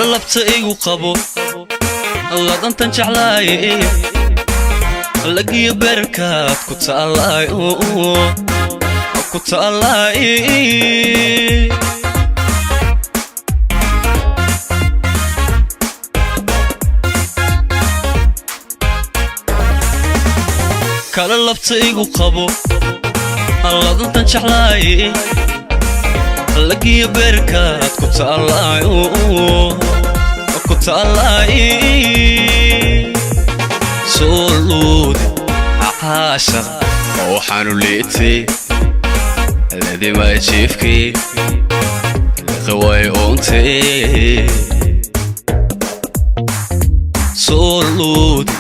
Kala labta igu qabo, ladantan jeclaaye, lagiyo beerkaad ku taalaay, ku taalaay. Kala labta igu qabo, ladantan jeclaaye, lagiyo beerkaad ku taalaay, ku taalaay. Soo luudi caashaq waxaanu liitay, ladimay jiifkii, liqaway oontay. Soo luudi.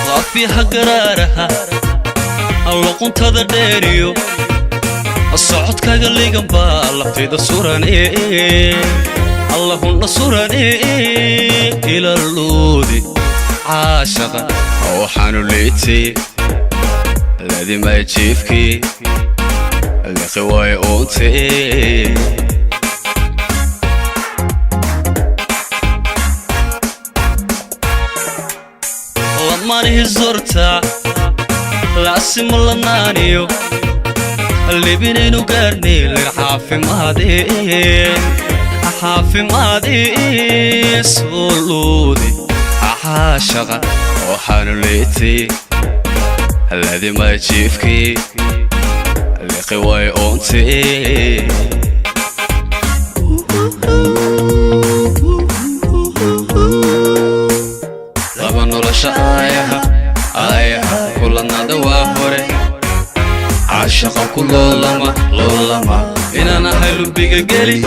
Laafiha garaaraha, luquntada dheeriyo, socodkaaga ligan baa laftayda surane, Allahuna surane. Ila luudi caashaqa waxaanu liitay, ladimay jiifkii, liqi way oontay. Lamanihi zorta laasimo lanaaniyo, libinaynu gaarnay, lir caafimaade, caafimaade. Soo luudi caashaqa waxaanu liitay, ladimay jiifkii, liqi way oontay. Laba nolosha aayaha aayaha kulanada waa hore, caashaqa ku loolama loolama, inaan ahay lubiga geli.